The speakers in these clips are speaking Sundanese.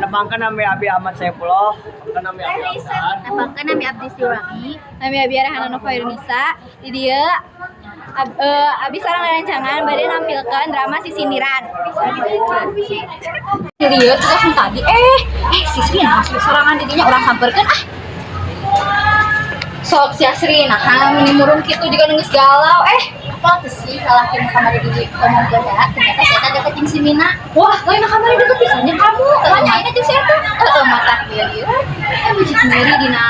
Nepangkeun nami Abi Ahmad Saifullah, nepangkeun nami Abi Abdan. Nepangkeun nami Abdi Siwangi. Nami Abi Arahana Nova Indonesia. Di dieu abi sareng rerencangan bade nampilkeun drama Sisindiran. Di dieu tugas nu tadi si Sri nah sorangan di dinya urang sampeurkeun ah. Sok si Asri nah meni murung kitu juga geus galau Apa tuh sih salaki nu kamari di omongkeun da, ternyata si eta deket jeung si Mina. Wah, lain kamari deket pisan jeung kamu. Banyak ayeuna jeung si eta. Heeh, matak lieur. Biji sendiri dina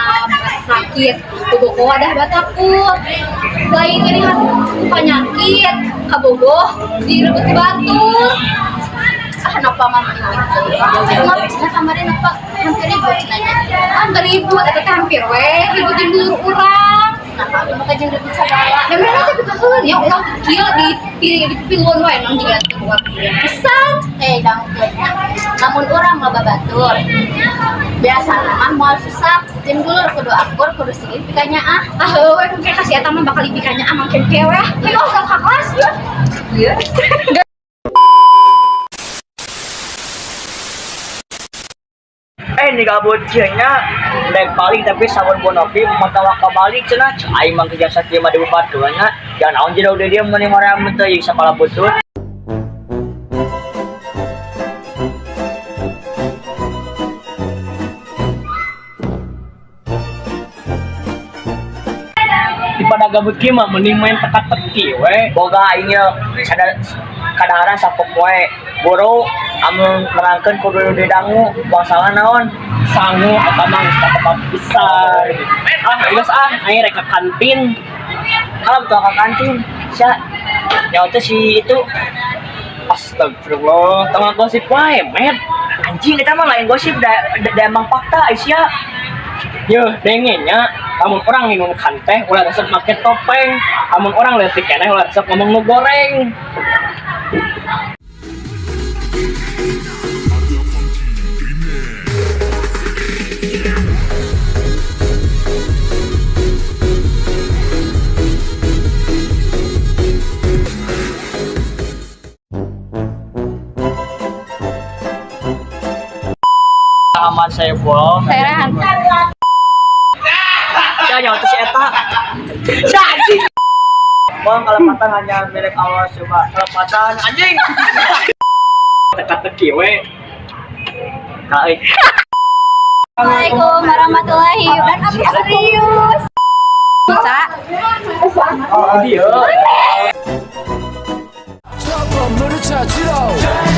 sakit bogoh wadah batakul lain nyeri hati penyakit kabogoh direbut di batur. Ah, napa mah meni kitu. Kenapa cenah kamari napa hampir ribut cenah nya. Ah, nggak ribut eta teh hampir we ribut jeung dulur urang. Kenapa abdi mah jeung ribut sagala. Da mereka teh pikakeun ya urang kieu di piluan wae nang jiga teu boga pisan. Dangkeun nya. Lamun urang loba batur. Biasana mah moal susah jeung dulur kudu akur kudu sigit pikanya ah. Ah heueuh we kayak kasih eta mah bakal dipikanya ah mangkin kewe. Hayo urang ka kelas yeuh. Ieu. Ini gabut kieu nya rek balik tapi sabun bonopi matawa kabalik cenah aing mah kerja sakieu mah di batuan nya jangan naon jeung udah dia meni hoream teh jeung sakola butut. Daripada gabut kieu mah mending main teka-teki we. Boga aing ye sada kadaharan sapopoe guru amun nerangkeun kudu didangu bangsawan naon Sangu eta mah geus tetep pisan. Ah, geus ah, aing rek ka kantin. Kalau betul ke kantin sia nyawa teh si itu. Astagfirullah, tengah gosip wae, met. Anjing eta mah lain gosip da emang fakta Aisyah. Yeuh, denge nya, lamun urang nginunkan teh ulah resep make topeng, lamun urang leutik keneh ulah resep ngomong nu goreng. Ahmad Saifullah. Saya Rehan. Sia nyawa teh si eta. Sia anjing. Bang, kelepatan hanya milik Allah coba. Kelepatan anjing. Teka-teki we. Kaik. Assalamualaikum warahmatullahi wabarakatuh. Serius. Bisa. Oh, dia. trouble, murder,